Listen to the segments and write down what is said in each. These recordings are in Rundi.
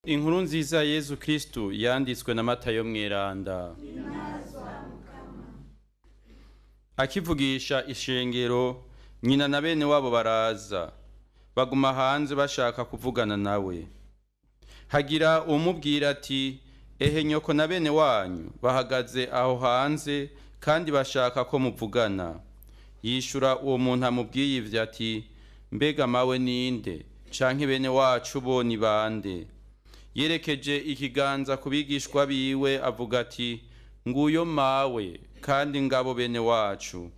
Inkuru nziza Yezu Kristu yanditswe na Matayo mweranda. Akivugisha ishengero, nyina na bene wabo baraza, baguma hanze bashaka kuvugana nawe. Hagira umubwira ati: "Ehe, nyoko na bene wanyu bahagaze aho hanze kandi bashaka ko muvugana." Yishura uwo muntu amubwiye ivyo ati: "Mbega mawe ninde, canke bene wacu bo ni bande?" Yerekeje ikiganza ku bigishwa biwe avuga ati: "Nguyo mawe kandi ngabo bene wacu."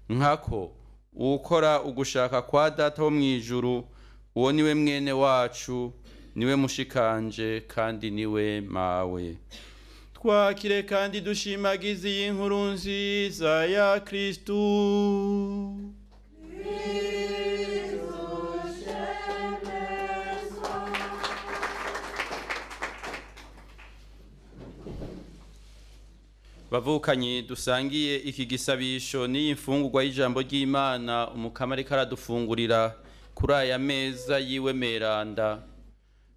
Nkako uwukora ugushaka kwa Data wo mw'ijuru, uwo niwe mwene wacu, niwe mushikanje kandi niwe mawe. Twakire kandi dushimagize iyi nkuru nziza ya Kristu. Bavukanyi dusangiye iki gisabisho n'iyi mfungurwa y'ijambo ry'Imana Umukama ariko aradufungurira kuri aya meza yiwe meranda,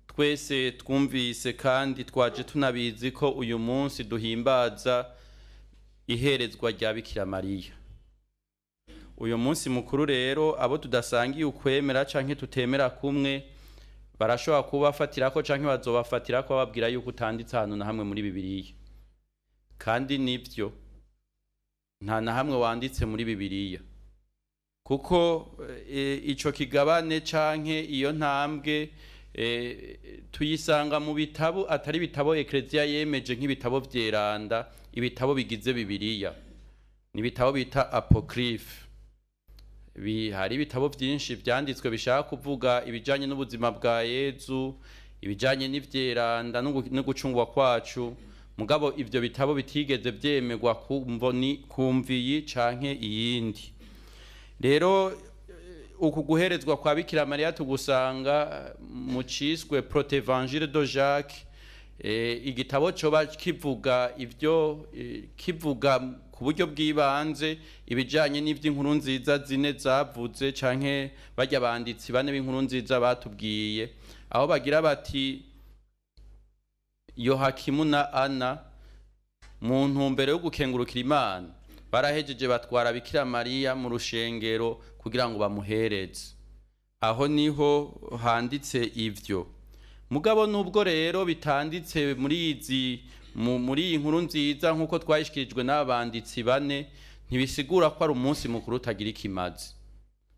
twese twumvise kandi twaje tunabizi ko uyu munsi duhimbaza iherezwa rya Bikira Mariya. Uyu munsi mukuru rero, abo tudasangiye ukwemera canke tutemera kumwe barashobora kubafatirako canke bazobafatirako bababwira yuko utanditse ahantu na hamwe muri Bibiliya. Kandi nibyo, nta na hamwe wanditse muri Bibiliya, kuko ico kigabane canke iyo ntambwe tuyisanga mu bitabo atari ibitabo Ekleziya yemeje nk'ibitabo vyeranda, ibitabo bigize Bibiliya ni ibitabo bita apocryphe. Hari ibitabo vyinshi vyanditswe bishaka kuvuga ibijanye n'ubuzima bwa Yezu, ibijanye n'ivyeranda no gucungwa kwacu, mugabo ivyo bitabo bitigeze vyemerwa kumviyi canke iyindi. Rero uku guherezwa kwa Bikira Mariya tugusanga mu ciswe Protevangile de Jacques, igitabo coba kivuga ivyo, kivuga ku buryo bw'ibanze ibijanye n'ivy'inkuru nziza zine zavuze canke barya banditsi bane b'inkuru nziza batubwiye, aho bagira bati: Yohakimu na Ana, mu ntumbero yo gukengurukira Imana, barahejeje batwara Bikira Mariya mu rushengero kugira ngo bamuhereze. Aho niho handitse ivyo. Mugabo nubwo rero bitanditse muri izi muri iyi nkuru nziza nk'uko twayishikirijwe n'abanditsi bane, ntibisigura ko ari umunsi mukuru utagira ikimazi,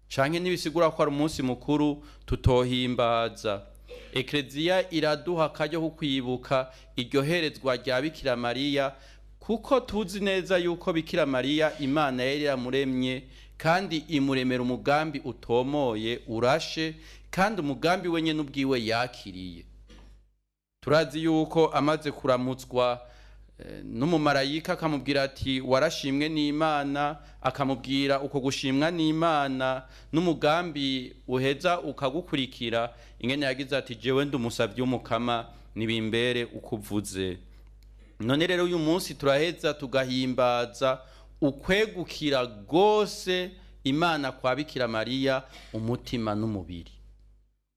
canke ntibisigura ko ari umunsi mukuru tutohimbaza. Ekleziya iraduha akaryo ko kwibuka iryo herezwa rya Bikira Mariya, kuko tuzi neza yuko Bikira Mariya Imana yari yaramuremye kandi imuremera umugambi utomoye urashe, kandi umugambi we nyene ubwiwe yakiriye. Turazi yuko amaze kuramutswa n'umumarayika akamubwira ati: "Warashimwe n'Imana", akamubwira uko gushimwa n'Imana n'umugambi uheza ukagukurikira, ingene yagize ati: "Jewe ndi umusavyi w'Umukama, nibimbere uko uvuze." None rero uyu munsi turaheza tugahimbaza ukwegukira rwose Imana kwa Bikira Mariya umutima n'umubiri,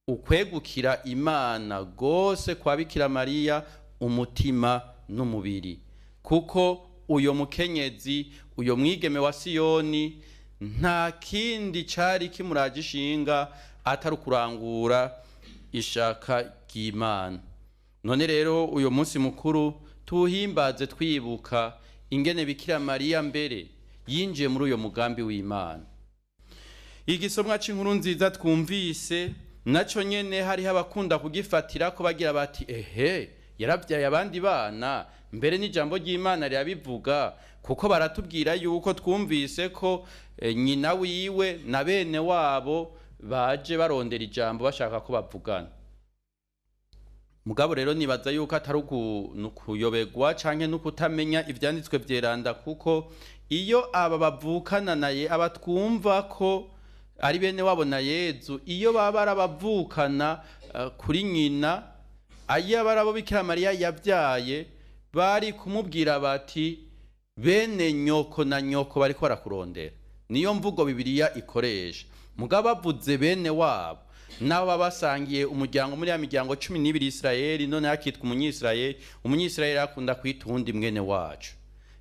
ukwegukira Imana rwose kwa Bikira Mariya umutima n'umubiri, kuko uyo mukenyezi, uyo mwigeme wa Siyoni, nta kindi cari kimuraje ishinga atari ukurangura ishaka ry'Imana. None rero uyo munsi mukuru tuwuhimbaze twibuka ingene Bikira Mariya mbere yinjiye muri uyo mugambi w'Imana. Igisomwa c'inkuru nziza twumvise naco nyene hariho abakunda kugifatira ko bagira bati: "Ehe, yaravyaye abandi bana, mbere n'ijambo ry'Imana rirabivuga", kuko baratubwira yuko twumvise ko nyina wiwe na bene wabo baje barondera ijambo bashaka ko bavugana. Mugabo rero nibaza yuko atari ukuyoberwa canke n'ukutamenya ivyanditswe vyeranda, kuko iyo aba bavukana naye, aba twumva ko ari bene wabo na Yezu, iyo baba arabavukana kuri nyina, ayo aba arabo Bikira Mariya yavyaye, bari kumubwira bati: "Bene nyoko na nyoko bariko barakurondera." Niyo mvugo Bibiliya ikoresha. Mugabo bavuze bene wabo. Nabo baba basangiye umuryango muri ya miryango 12 Isirayeli, none akitwa Umunyisirayeli. Umunyisirayeli akunda kwita uwundi mwene wacu.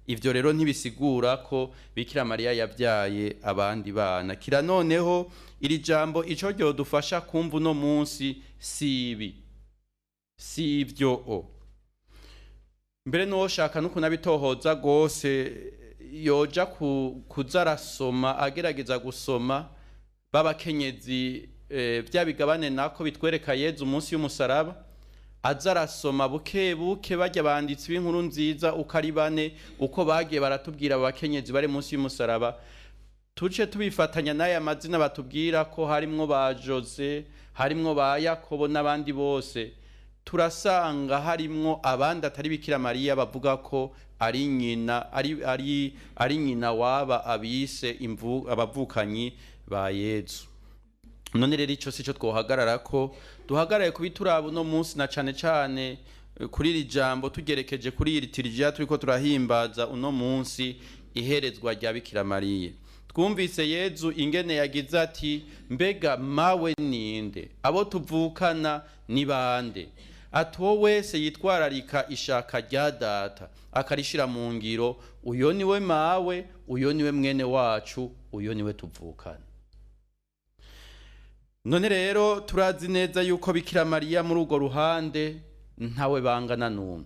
Ivyo rero ntibisigura ko Bikira Mariya yabyaye abandi bana. Kira noneho iri jambo ico ryodufasha kumva uno munsi si ibi, si ivyo. O mbere n'uwoshaka no kunabitohoza rwose yoja kuza arasoma, agerageza gusoma b'abakenyezi, bya bigabane nako bitwereka Yezu umunsi y'umusaraba, aza arasoma buke buke bajya banditsi b'inkuru nziza uko ari bane, uko bagiye baratubwira abo bakenyezi bari munsi y'umusaraba, tuce tubifatanya n'aya mazina batubwira ko harimwo ba Jose, harimwo ba Yakobo n'abandi bose, turasanga harimwo abandi atari Bikira Mariya bavuga ko ari nyina, ari nyina waba abise abavukanyi ba Yezu. None rero ico sico twohagarara ko duhagarare kubituraba uno munsi, na cane cane kuri iri jambo tugerekeje kuri iri tirijiya turiko turahimbaza uno munsi, iherezwa rya Bikira Mariya. Twumvise Yezu ingene yagize ati: "Mbega mawe ninde? Abo tuvukana ni bande?" Ati: "Uwo wese yitwararika ishaka rya Data akarishira mu ngiro, uyo niwe mawe, uyo niwe mwene wacu, uyo niwe tuvukana." None rero turazi neza yuko Bikira Mariya muri urwo ruhande ntawe bangana n'umwe.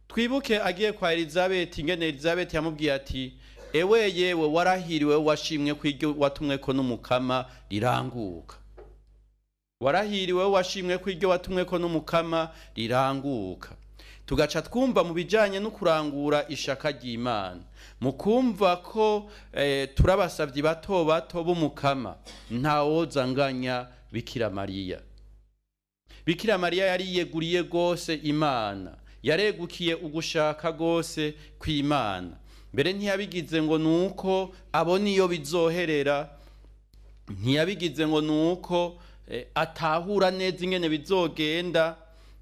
Twibuke agiye kwa Elizabeti, ingene Elizabeti yamubwiye ati: "Ewe yewe, warahiriwe, washimwe ko iryo watumwe ko n'Umukama riranguka. Warahiriwe, washimwe ko iryo watumwe ko n'Umukama riranguka." Tugaca twumva mu bijanye no kurangura ishaka ry'Imana, mu kumva ko turabasavyi bato bato b'Umukama, ntawoza nganya Bikira Mariya. Bikira Mariya yariyeguriye rwose Imana, yaregukiye ugushaka rwose kw'Imana. Mbere ntiyabigize ngo nuko abona iyo bizoherera, ntiyabigize ngo nuko atahura neza ingene bizogenda,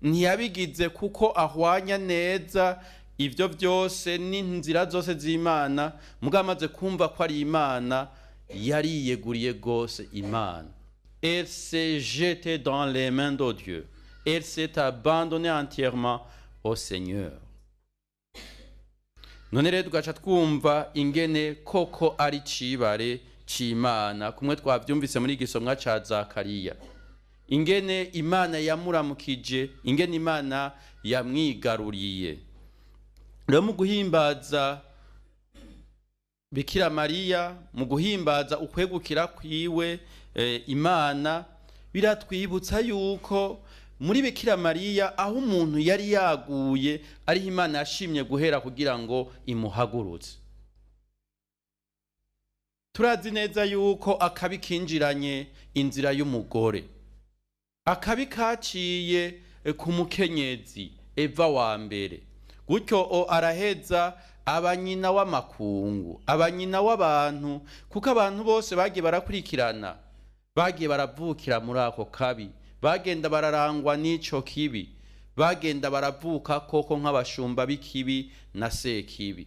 ntiyabigize kuko ahwanya neza ibyo byose n'inzira zose z'Imana. Mugabo amaze kumva ko ari Imana, yariyeguriye rwose Imana. Elle s'est jetée dans les mains de Dieu, elle s'est abandonnée entièrement au Seigneur. None rero tugaca twumva ingene koko ari cibare c'Imana, kumwe twavyumvise muri igisomwa ca Zakariya, ingene Imana yamuramukije, ingene Imana yamwigaruriye. Rero mu guhimbaza Bikira Mariya, mu guhimbaza ukwegukira kwiwe Imana, biratwibutsa yuko muri Bikira Mariya, aho umuntu yari yaguye, ariho Imana yashimye guhera kugira ngo imuhagurutse. Turazi neza yuko akabi kinjiranye inzira y'umugore, akabi kaciye ku mukenyezi Eva wa mbere, gutyo o araheza abanyina w'amakungu, abanyina w'abantu, kuko abantu bose bagiye barakurikirana bagiye baravukira muri ako kabi, bagenda bararangwa n'ico kibi, bagenda baravuka koko nk'abashumba b'ikibi na sekibi.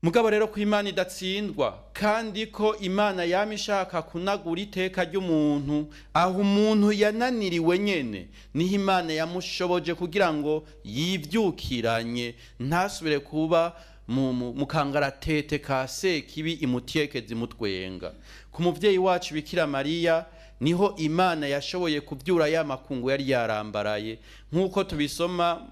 Mugabo rero ko Imana idatsindwa, kandi ko Imana yama ishaka kunagura iteka ry'umuntu, aho umuntu yananiriwe nyene niho Imana yamushoboje kugira ngo yivyukiranye, ntasubire kuba mu kangaratete ka sekibi imutyekeza imutwenga. Ku muvyeyi wacu Bikira Mariya niho Imana yashoboye kuvyura ya makungu yari yarambaraye, nk'uko tubisoma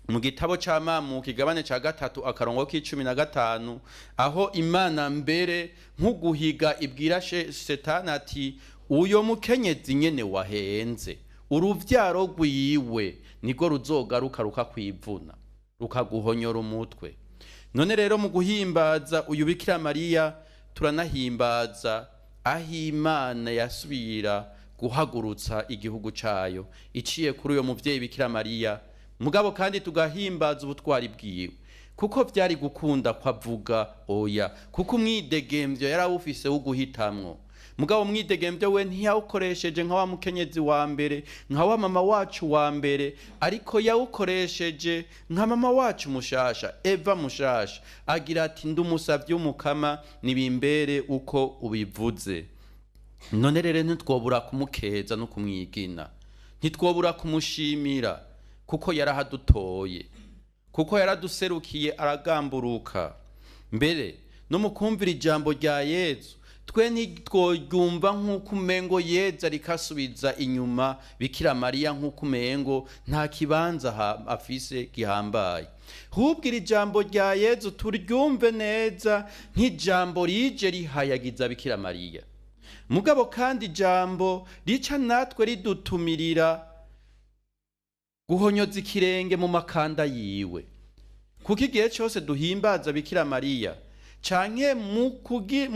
mu gitabo c'Amamuko, kigabane ca 3, akarongo k'15, aho Imana mbere nk'uguhiga ibwira Setani ati: "Uyo mukenyezi nyene wahenze, uruvyaro rwiwe nirwo ruzogaruka rukakwivuna, rukaguhonyora umutwe." None rero mu guhimbaza uyu Bikira Mariya, turanahimbaza aho Imana yasubira guhagurutsa igihugu cayo iciye kuri uyo muvyeyi Bikira Mariya. Mugabo kandi tugahimbaza ubutwari bwiwe, kuko vyari gukunda ko avuga oya, kuko umwidegemvyo yarawufise wo guhitamwo. Mugabo umwidegemvyo we ntiyawukoresheje nka wa mukenyezi wa mbere, nka wa mama wacu wa mbere, ariko yawukoresheje nka mama wacu mushasha, Eva mushasha, agira ati: "Ndi umusavyi w'Umukama, nibimbere uko ubivuze." None rero ntitwobura kumukeza no kumwigina, ntitwobura kumushimira, kuko yarahadutoye, kuko yaraduserukiye aragamburuka. Mbere no mu kumvira ijambo rya Yezu, twe ntitworyumva nk'uko umengo Yezu ariko asubiza inyuma Bikira Mariya, nk'uko umengo nta kibanza afise gihambaye. Hubwo iri jambo rya Yezu turyumve neza nk'ijambo rije rihayagiza Bikira Mariya, mugabo kandi ijambo rica natwe ridutumirira guhonyoza ikirenge mu makanda yiwe, kuko igihe cyose duhimbaza Bikira Mariya canke mu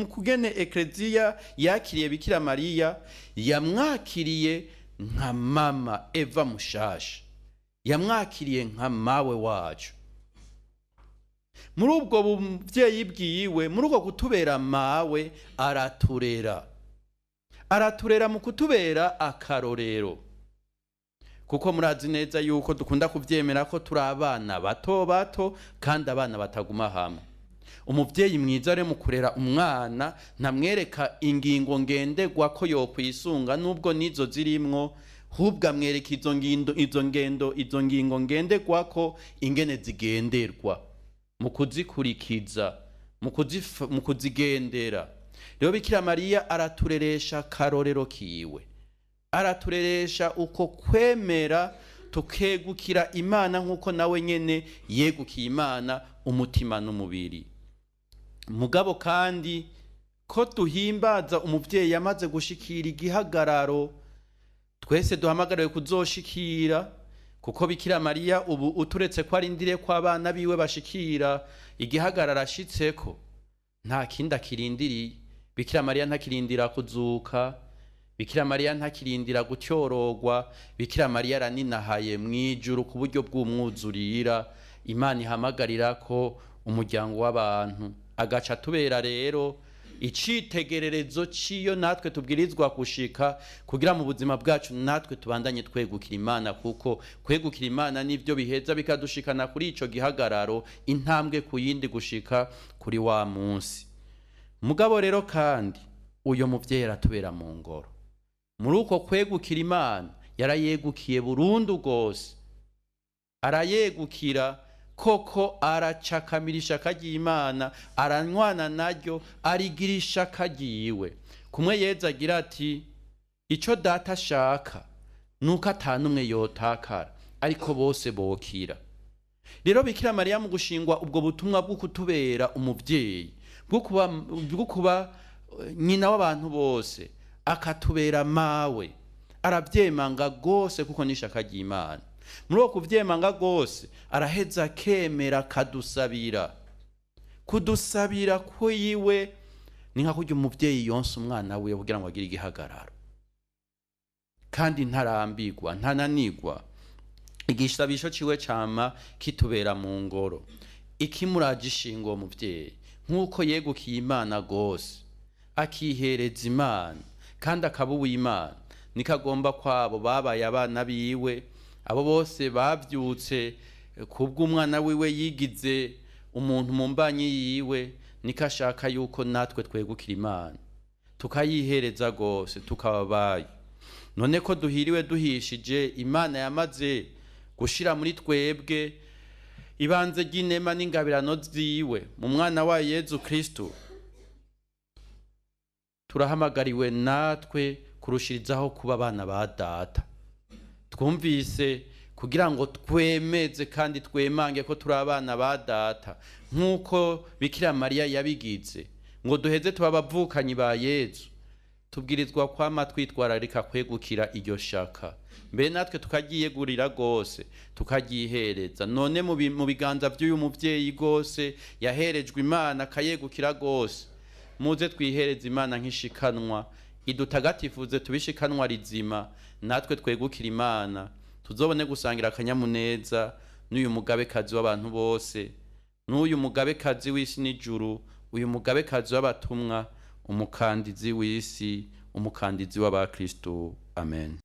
kugene Ekleziya yakiriye Bikira Mariya, yamwakiriye nka mama Eva mushasha, yamwakiriye nka mawe wacu. Muri ubwo buvyeyi bwiwe, muri ubwo kutubera mawe, araturera, araturera mu kutubera akarorero, kuko murazi neza yuko dukunda kuvyemera ko turi abana bato bato kandi abana bataguma hamwe. Umuvyeyi mwiza rero mu kurera umwana ntamwereka ingingo ngenderwa ko yokwisunga, nubwo nizo zirimwo, hubwo amwereka izo ngindo, izo ngendo, izo ngingo ngenderwa ko ingene zigenderwa mu kuzikurikiza, mu kuzigendera. Rero Bikira Mariya aratureresha akarorero kiwe, aratureresha uko kwemera tukegukira Imana nk'uko nawe nyene yegukiye Imana umutima n'umubiri. Mugabo kandi ko duhimbaza umuvyeyi yamaze gushikira igihagararo twese duhamagariwe kuzoshikira, kuko Bikira Mariya ubu uturetse ko arindiriye ko abana biwe bashikira igihagararo ashitseko, nta kindi akirindiriye. Bikira Mariya ntakirindira kuzuka, Bikira Mariya ntakirindira gutyorogwa. Bikira Mariya araninahaye mw'ijuru ku buryo bw'umwuzurira Imana ihamagarira ko umuryango w'abantu, agaca atubera rero icitegererezo c'iyo natwe tubwirizwa gushika kugira mu buzima bwacu natwe tubandanye twegukira Imana, kuko kwegukira Imana nivyo biheza bikadushikana kuri ico gihagararo, intambwe ku yindi, gushika kuri wa munsi. Mugabo rero kandi uyo muvyeyi aratubera mu ngoro. Muri uko kwegukira Imana yarayegukiye burundu rwose, arayegukira koko, aracakamira ishaka ry'Imana, aranywana naryo, arigira ishaka ryiwe. Kumwe Yezu agira ati: "Ico Data ashaka nuko atanumwe yotakara, ariko bose bokira." Rero Bikira Mariya mu gushingwa ubwo butumwa bwo kutubera umuvyeyi, bwo kuba nyina w'abantu bose, akatubera mawe, aravyemanga rwose kuko n'ishaka ry'Imana. Muri uwo kuvyemanga rwose araheza akemera akadusabira. Kudusabira kwiwe ni nka kurya umuvyeyi yonsa umwana wiwe kugira ngo agire igihagararo, kandi ntarambirwa, ntananirwa. Igisabisho ciwe cama kitubera mu ngoro. Ikimuraje ishinga uwo muvyeyi, nk'uko yegukiye Imana rwose, akihereza Imana kandi akaba uw'Imana, niko agomba kwabo babaye abana biwe, abo bose bavyutse kubw'umwana wiwe yigize umuntu mu mbanyi yiwe, niko ashaka yuko natwe twegukira Imana, tukayihereza rwose, tukaba abayo. None ko duhiriwe duhishije, Imana yamaze gushira muri twebwe ibanze ry'inema n'ingabirano ziwe mu mwana wayo Yezu Kristo, turahamagariwe natwe kurushirizaho kuba abana ba Data. Twumvise kugira ngo twemeze kandi twemange ko turi abana ba Data nk'uko Bikira Mariya yabigize, ngo duheze tuba abavukanyi ba Yezu, tubwirizwa kwama twitwararika kwegukira iryo shaka, mbere natwe tukaryiyegurira rwose, tukaryihereza. None mu biganza by'uyu muvyeyi rwose yaherejwe Imana akayegukira rwose, muze twihereze Imana nk'ishikanwa, idutagatifuze tubishikanwa rizima, natwe twegukira Imana, tuzobone gusangira akanyamuneza n'uyu mugabekazi w'abantu bose, n'uyu mugabekazi w'isi n'ijuru, uyu mugabekazi w'abatumwa, umukandizi w'isi, umukandizi w'abakristo. Amen.